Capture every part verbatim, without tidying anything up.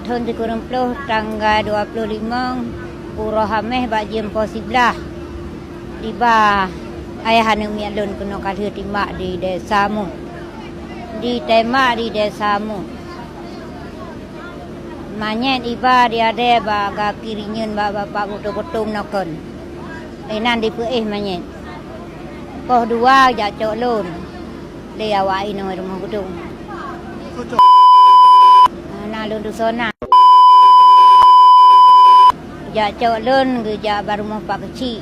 Thôn sikureueng ploh tanggai dua ploh limong uroe Hameh bak jeuem poh siblaih, iba ayah aneuk miet lôn keunoe ka lheueh timbak di Desa Muh. Ditembak di Desa Muh. Manyét iba diadée bak gaki rinyeun bak bapak butông-butông nokon. Inan dipeuéh manyét. Poh dua jak cok lôn lé awak inong rumoh gudong. Na lôn dusona. Jak cok lôn geujak bak rumoh Pak Keuchik.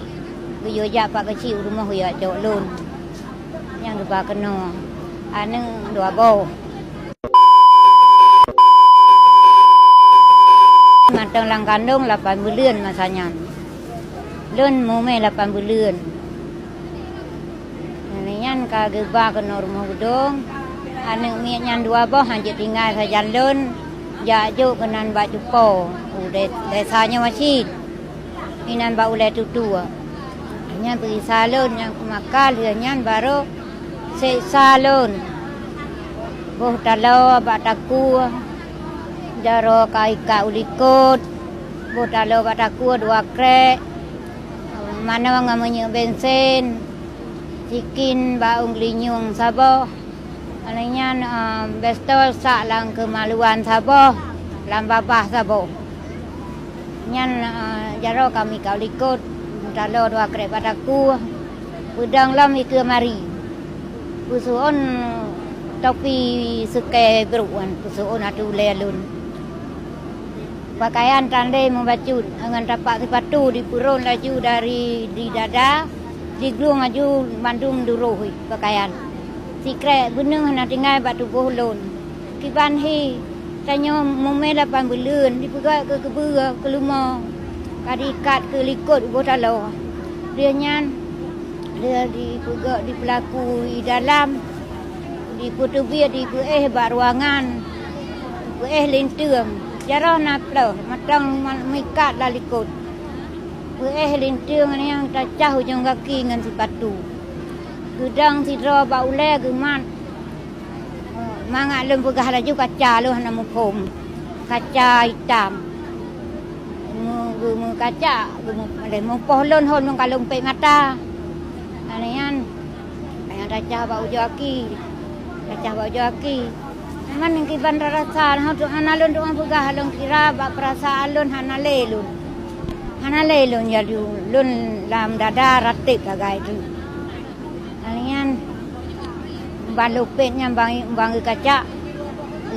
Geuyue jak Pak Keuchik u rumoh geujak cok lôn. Nyang geuba keunoe aneuk dua boh. Mantong lam kandong lapan buleuen masa nyan. Lôn mumé lapan buleuen. Nyan ka geuba keunoe rumoh gudong. Aneuk miet nyan dua boh han jeuet tinggai sajan lôn. Jak jok keunan bak cupo u de-, desa nyoe cit. Inan bak ulée tutue. Nyan peugisa lôn nyang keumaka lheueh nyan barô seksa lôn. Boh taloe bak takue, jaroe ka ikat u likot, boh taloe bak takue dua krek, manoe ngon minyeuk bensen, sikin bak ôn geulinyueng saboh. Alai nyan, eh, bistol sak lam keumaluan saboh, lam babah saboh. Nyan, eh, jaroe ka ikat u likot, taloe dua krek bak takue, peudong lom ikeue mari. Peuseuôn topi seukée brok nyan, peuseuôn ateueh ulée lôn. Pakaian tan lé meubacut, ngon tapak sipatu dipeurôn laju dari di dada, diglueng laju mandum duroh pakaian. Sikrek beuneuh hana tinggai bak tuboh lôn. Kiban hi, tanyoe mumé lapan buleuen, dipeugét keu keubeue, keu leumo, ka diikat keu likot u boh taloe. Lheueh nyan, lheueh dipeugét dipeulaku i dalam, dipeuteubiet, dipeuéh bak ruangan, dipeuéh linteung. Jaroe na ploh, mantong ma-, meuikat lam likot. Peuéh linteung nyang tacah ujong gaki ngon sipatu. Geudong sidroe bak ulée geumat. Mangat lôn peugah laju kaca lôn hana muphom. Kaca itam. Meu-, geumeukaca, geumeu-, lé mupoh lôn hon lôn ka lôn pék mata. Lheueh nyan, nyang tacah bak ujoe aki. Tacah bak ujoe aki. Memang kiban rasa, hana lôn tuan peugah, lôn kira bak peurasaan lôn hana lé lôn. Hana lé lôn, jadi lôn lam dada ratéb sagai tu. Lheueh nyan, ban lôn pék nyan bang, bang geukacak,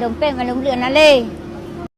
lôn pék ban lôn bleuet hana lé.